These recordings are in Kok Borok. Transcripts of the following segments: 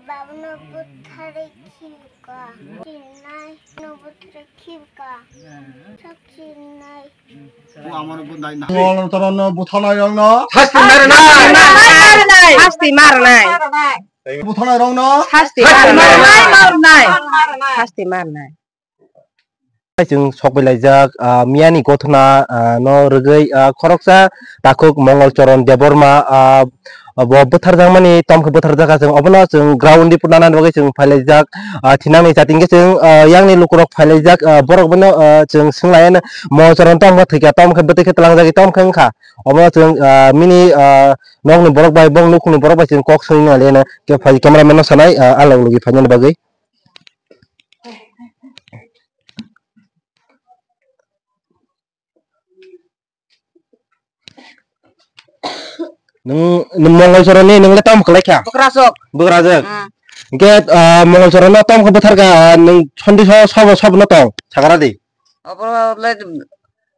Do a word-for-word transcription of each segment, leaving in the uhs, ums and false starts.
Babuno buthari khibka. Chinai no buthari khibka. Sok chinai. Mol chorono buthanai rokno. Hasti marnai. Hasti marnai. Buthanai rokno. Hasti marnai. Hasti marnai. Chwng sokbai laijak, ah, miyani gothona, ah, no rwgwi, ah, khoroksa takhuk Mongol Choron Debbarma, ah, bo bwtharjakmani, tom khe bwtharjakha chwng, obono chwng ground di putnani bagwi chwng phailaijak, ah, thinangni chati hwnkhe chwng, ah, yakni lukurok phailaijak, ah, borok bono, ah, chwng swnglaino Mongol Choron tom khe thwikha, tom khe bwtwi khe twlangjagwi tom khe wngkha, obono chwng, ah, mini, ah, nokni borok bai, bong nukhungni borok bai chwng kok swngwi nanglaino, khe phai cameraman no sanai, ah, alok logi phainani bagwi. Nwng, nwng Mongol Choroni nwng le tamo kwlai kha? Bwkrasok. Bwkrajwk. Hmm. Hwnkhe, ah, Mongol Chorono tamo khe bwtharkha, ah, nwng sondi so, sobo, sobo no tong, sakara di. Obo le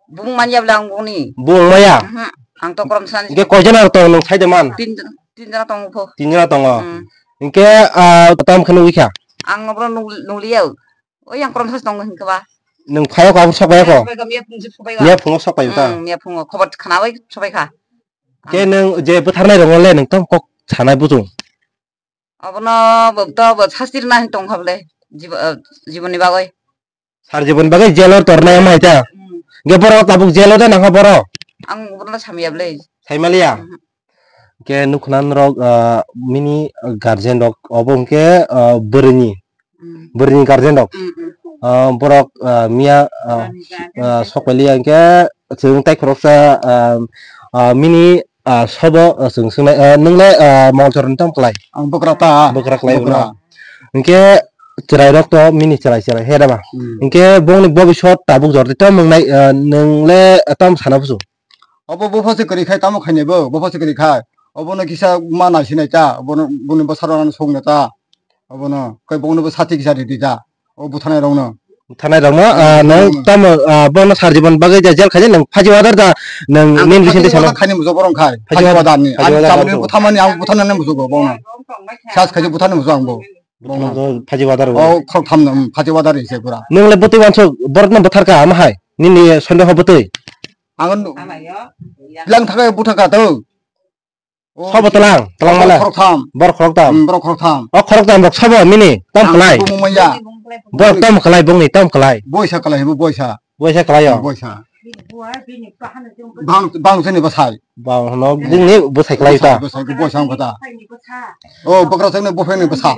bung manya bwle ang bungni. Bung maya? Mhm. Ang to korom san. Hwnkhe koi jona tong nwng sai de man? Tin, tin jona tongo pho. Tin jona tongo. Hmm. Hwnkhe, ah, tamo khe nugwi kha? Ang obo nung-, nungliya. O yang korom sas tongo hwnkhe ba. Nwng phaiyo ko, aboni sok bai ko? Sok bai ko, miya phung se sok bai ko. Miya phungo sok bai ta? Hmm, miya phungo. Khobor khnawi sok bai kha. Ke nwng je bwtharnai rokno le nwng tamo kok sanai buchung? Obono bo to bo sasti rwna hin tong kha bwle. Jibo-, eh, jiboni bagwi. Sar jiboni bagwi jelo tornai omo hai ta? Hmm. Ge borok tabuk jelo de nangkha borok? Ang obono samya bwle. Saimaliya? Mhm. Ke nukhna norok, ah, mini guardian rok obo hwnkhe, ah, bwrwini. Mm. Bwrwini guardian rok. Mm, mm. Ah, borok, ah, miya, ah, bwrwini guardian ah, rok. Sokpaliya hwnkhe chwng tai khoroksa, ah, ah, mini, ah, sobo, ah, chwng swngnai, ah, nwng le, ah, Mongol Choroni tamo kwlai? Ang bwkra ta. Bwkra kwlai bwkra. Uno. Hwnkhe chwrai rok to mini chwrai chwrai he da ba? Mm. Hwnkhe bongni bobisot tabuk jordi tamo wngnai, ah, nwng le tamo sana busu? Obo bupha se kwrwi khai tamo khainai bo, bupha se kwrwi khai. Obono kisa ma naisinai ta, obono boni bwsarok ano sokna ta. Obono kai bono bo sati kisa ridi ta. O buthanai rokno. Buthanai rokno, ah, nwng hmm. Tamo, ah, bono sar jibon bagwi ja jel khaidi nwng phaji wadar da nwng ang nin phaji bising wadar sano. Khaini mujo borong khai. Phaji phaji wadar. Wadar ni. Phaji ang wadar tamni do. Buthamani ang buthana ne mujo go bono. Sas khaidi buthana mujo ang bo. Bono. Buthamani do phaji wadar bo. O khorok tham no, um, phaji wadar ise pura. Nwng le butwi wansuk borok no buthar ka ama hai. Nini sonde ho butwi. Ang bilang thakai butha ka to. O sobo tlang, tlang mala. Borok khorok tham. Borok khorok tham. Hmm, borok khorok tham. O khorok tham rok sobo mini, tam ang kwlai. Bumung maya. Borok tam kwlai, bongni tam kwlai. Boisa kwlai, bo boisa. Boisa kwlai o. Boisa. Bang, bang sini bwsai. Bang hono, bini bwsai kwlai ta. Bwsai, bwsai, bwsai ang kata. O, bokra sini bufeni bwsa.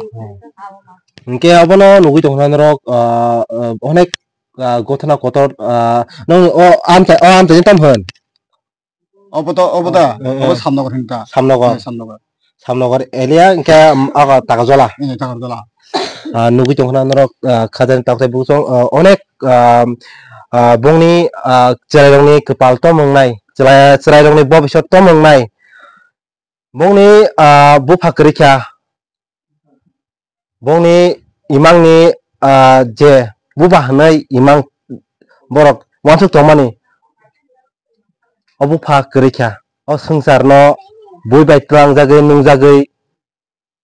Hwnkhe abono nugwi tongkha norok, ah, ah, onek, ah, gothana kotor, ah, nang o amchai, o amchai ni tam hwn. Obo to, obo da, eh, eh. Obo Samnogor hinka. Samnogor. Eh, Samnogor. Samnogor area hinka, um, aga Takarjala. Eh, Takarjala. Ah, nugwi tongkha norok, ah, khajani takhtai buchong, ah, onek, ah, ah, bongni, ah, chwrairokni kwpal tom wngnai, chwrai-, chwrairokni bobisot tom wngnai. Bongni, ah, bupha kwrwi kha. Bongni imangni, ah, je buba hwnwi imang borok uansuk tongmani, o bupha kwrwi kha. O swngcharno bui bai tlangjagwi, nungjagwi,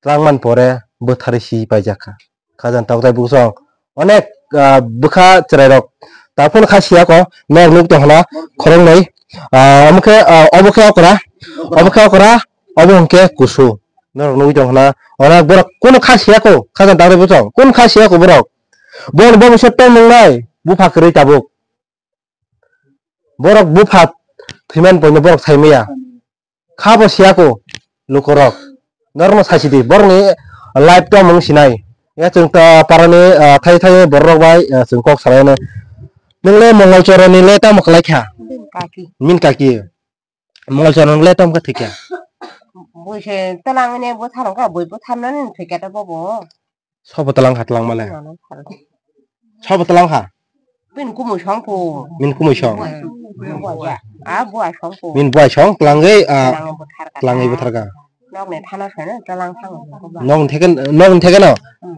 tlangmani pore bwtharwi si paijak kha. Khajani takhtai buchong onek, ah, bwkha chwrairok. Taphun kha siyako, norok nukwi tongkha na khoroknwi. Ah, omo khe, ah, obo khe okra, obo khe okra, obo hwnkhe kusu. Norok nukwi tongkha na, oro borok kunu kha siyako, khajani takhtai buchong, kunu kha siyako borok. Boni bobisot tong nungnai, bupha kwrwi tabuk. Borok bupha thwimani poino borok saimaya. Kha bo siyako lukurok. Norokno saisidi, borokni life to mung sinai. Ya chwng ta parani, ah, thai thai borok bai, ah, chwng kok salaino. Nwng le Mongol Choroni le tamo kwlai kha? Min kaki. Min kaki. Mongol Choroni le tamo kha thwikha? Bui se twlang ne bwthar wngkha, bui bwtharnani thwikha ta bobo. Sobo twlang kha twlang male. Sobo twlang kha. Bini kumui song po. Min kumui song. Buai song. Buai song. Ah, buai song po. Min buai song twlangwi, ah, twlangwi bwthar kha. Nok ni thana sana twlang thang. Nok ni theke, nok ni theke no. Hmm.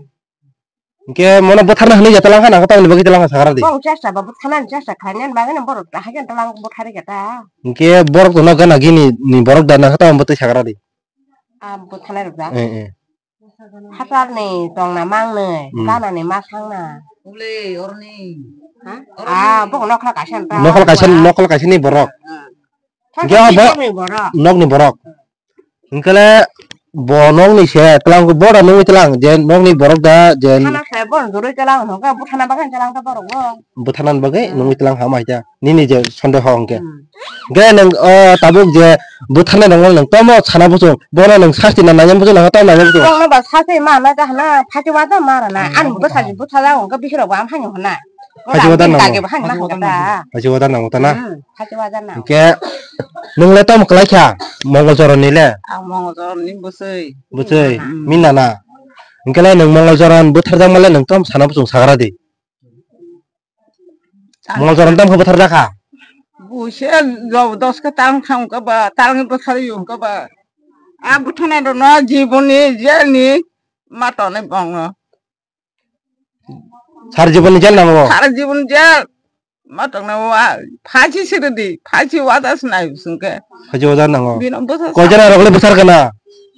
Hwnkhe mono bwtharna hwnwi ya twlang kha na, tamni bagwi twlang kha sakara di. Bong chesta ba bwtharna chesta khlainani bagwi no borok haikhe twlang bwthari kha ta. Hwnkhe borok no gana gini ni borok da na kha, tamo bwtwi sakara di. Ah, bwtharnai rok da. Eh, eh. Hachal ni tongna mang ni, hmm, gana ni ma sang na. Ule, orni. Ha? Ah, bok nokla kaisa ta. Nokla kaisa, nokla kaisa ni borok. Hingke abo nok ni borok. Hingke le bo nok ni se tlang, bo da nungwi tlang, je nok ni borok da, je. Hana se bo jurui tlang, hingke buthana bagwi tlang ta borok bo. Buthana bagwi nungwi tlang ha mai ta. Nini je sonde ho hingke. Hmm. Hingke nang, o, tabuk je buthana nang nang tamo sana buchung, bono nang sasti na nanya buchung, nang tamo nanya buchung. Bono ba sasti ma na ta hana, phati wa ta ma ra na. Hmm. Ani bo sasti butha da, hingke bihiro bo am hanyo hana. Phachi wadar nango. Phachi wadar nango ta na? Hmm, phachi wadar nango. Hingke nwng le tamo kwlai kha Mongol Choron ni le? Ang Mongol Choron ni bwswi. Bwswi, hmm, mina na. Hingke le nwng Mongol Choron bwtharjakma le nwng tamo sana buchung sagra di. Mongol Choron tamo khe bwtharjak kha? Buise job dos khe tang thang khe ba, tang bwthar yung khe ba. A bwthana rok no jiboni jelni ma tongnai bongno. Sar jibon ni jel nango? Sar jibon jel. Ma tongna wa, phachi siridi, phachi wada sinai sungke. Phachi wada nango? Bino bwsa. Koi jona rok le bwsar kana?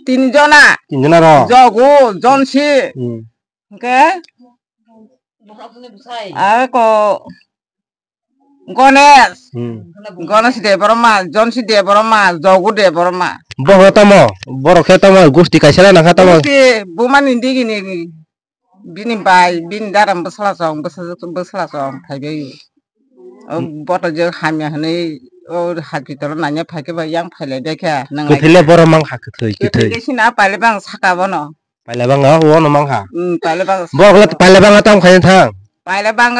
Tin jona. Tin jona rok? Jogu, Jonsi. Hmm. Hingke? Ako Gonesh. Hmm. Gonesh Debbarma, Jonsi Debbarma, Jogu Debbarma. Borok tamo, borok khe tamo, gusti kaisa le nangkha tamo. Gusti buma ni digi ni. Bini bai, bini dara bwsla chong, bwsla, bwsla chong phaibai. O boto je hamya hwnwi, o hospital o nanya phaikhe ba yang phailai baikha, nang kwthwi le borok mang kha, kwthwi, kwthwi. Kwthwi le sina paile bang saka bono. Paile bang o, ono mang kha. Hmm, paile bang. Borok le paile bang tam khaina thang. Paile bang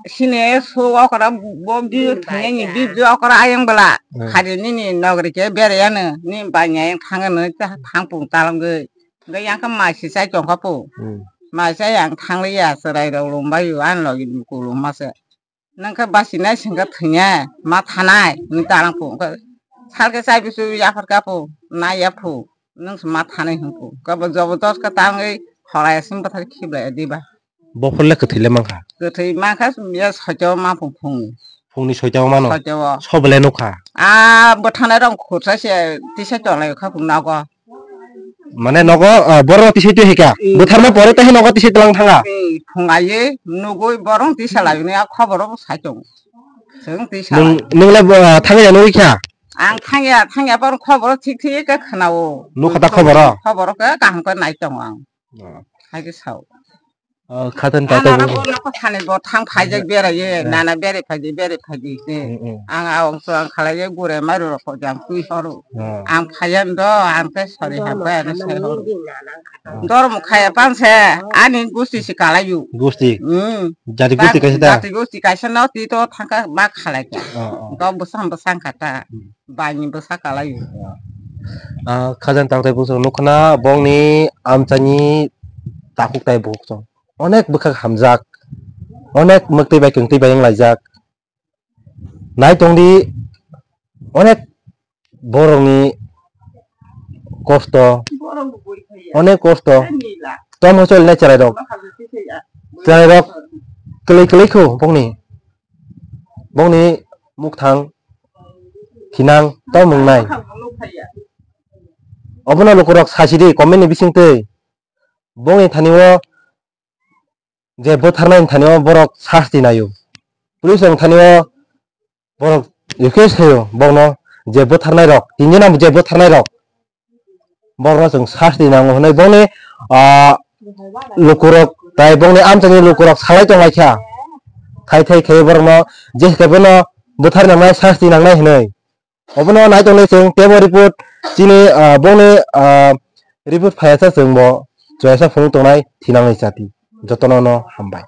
sini so okra bo bi thangni bi bi okra ayang bela. Hmm. Khadi nini nogri khe bereyano, ni banya yang thangano, thangpung talangwi. Hingke yang khe mai se chai tongkha po. Hmm. Mai chai ang thangliya, chwrai rok lombaio, ani logi ni kuluma se. Nang khe basi nai singkha thwinai, ma thanai, ni talangpung khe. Sal khe chai bisu yaphar kha po, nai ya phu, nung se ma thanai hwn po. Kabo jobo dos khe tangwi, horai sim bathar khiblai diba. Bophor le kwthwi le mankha? Kwthwi mankha, ya soito ma phung phungni. Phungni soito mano? Soito. Sobo le nukha? A, bwthanai rong khursa se, tisa tonglaio kha phung nogo. Mane nogo, ah, borok tisai twi hika. Hmm. Bwtharma pore tei nogo tisai tlang thanga. Hmm, phung aye nugui borok tisa lai ni a khoboro bo sai tongo. Chwng tisa lai. Nung, nung le bo, ah, thangya nugui kha? Ang thangya, thangya borok khoboro thik thik khe khwnao. Nukha ta khoboro? Khoboro khe kaham khe nai tongo ang. Oh. Hai khe sao. Oh, khatan ta. Ano tongo. Bo nokha thani bo thang phaijak beraye, hmm, nana bere phaidi, bere phaidi khe. Hmm, hmm. Ang aong so ang khalai gure maru rok jang twi horo. Hmm. Ang phaiya ndo, ang khe sori ha ba, ano sai horo. Hmm. Dormo khaya panse, ani gusti si kalayu. Gusti? Hmm. Jati gusti kaisa ta? Jati gusti kaisa no, ti to thangka ba khalai ka. Oh, oh. Go bwsang bwsang kata. Hmm. Baini bwsa kalaio. Ah, khajang tang tai bwswk nukha na bongni amchaini takhuk tai bukhuk chwng. Onek bwkhak hamjak, onek mwktwi bai kwngtwi bai wng laijak. Nai tongdi onek borokni kosto, onek kosto. Tom hochol nai chwrairok, chwrairok kwlwi kwlwi kho bongni, bongni mukthang. Thinang tongmung nai. Obono lukurok sasidi comment ni bisingtwi. Bongni thani o je bwtharnai thani o borok sasti naio. Police rok thani o borok request khaio bongno je bwtharnai rok, tinjana je bwtharnai rok. Borokno chwng sasti nango hwnwi bongni, ah, lukurok tai bongni amchaini lukurok salai tonglaikha. Khai thai khai borokno je kebono bwthar nangnai, sasti nangnai hwnwi. Obono nai tongnai chwng teibo report chini, ah, bongni, ah, report phaiya sa chwngbo chuaisa phunuk tongnai thinangni chati. Jotono no hambai.